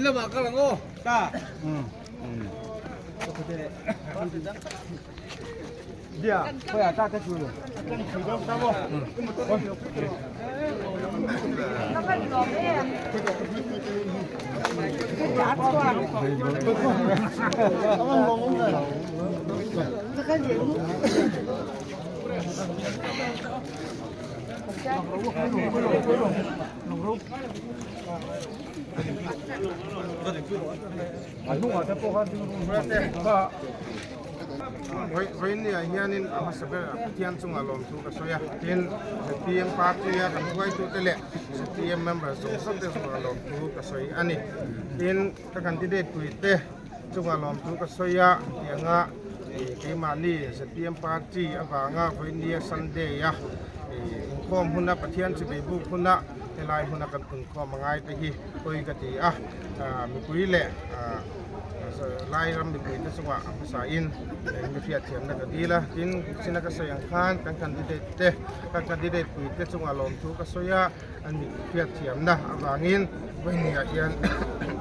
In lamah kal ang aw. Ta. Dia, khawiah ta te chu. Vawinia hianin a hmasa ber ah Pathian chungah lawmthu ka sawi a, tin zpm party a kan hruaitute leh zpm member zawng zawng te chungah lawmthu ka sawi a ni. Tin ka candidate puite chungah lawmthu ka sawi a tianga keimahni zpm party avanga Vawinia Sunday a inkhawm huna Pathian chibei buk huna helai hmuna kan phunkhawm a ngai te hi pawi ka ti a, mipui leh Lai ram mipui te chungah a hmasa in mi hriatthiamna ka dil a, tin china ka sawi ang khan kan candidate te kan candidate pui te chungah lawmthu ka sawi a, an mi hriatthiamna avangin vawinia hian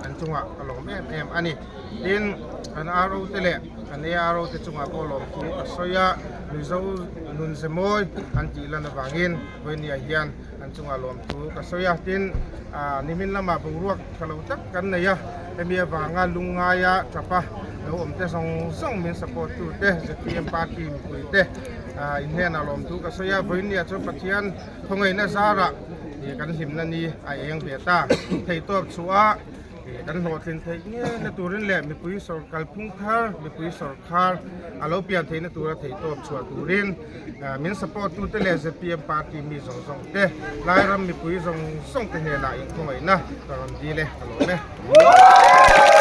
an chungah ka lawm em em a ni. Tin kan RO te leh kan ARO te chungah pawh lawmthu ka sawi a, Mizo nun ze mawi an tih lan avangin vawinia hian an chungah lawmthu ka sawi a, tin nimin lamah boruak tha lo tak kan nei a, hemi avanga lungngaia tapa lo awm te zawng zawng min support tu te zpm party mipui te inhnenah lawmthu ka sawi a, vawinia chuan Pathian thawngaihna zarah kan hlimna ni a eng ve ta, theihtawp chhuah a. Kan hlawhtlin theih ngei na turin leh mipui sawr kalphung thar, mipui sawrkhar a lo pian theihna tura theihtawp chhuah turin min support tute leh zpm party mi zawng zawng te, Lairam mipui zawng zawng te hnenah inkhawngaihna ka rawn dil e, ka lawm e.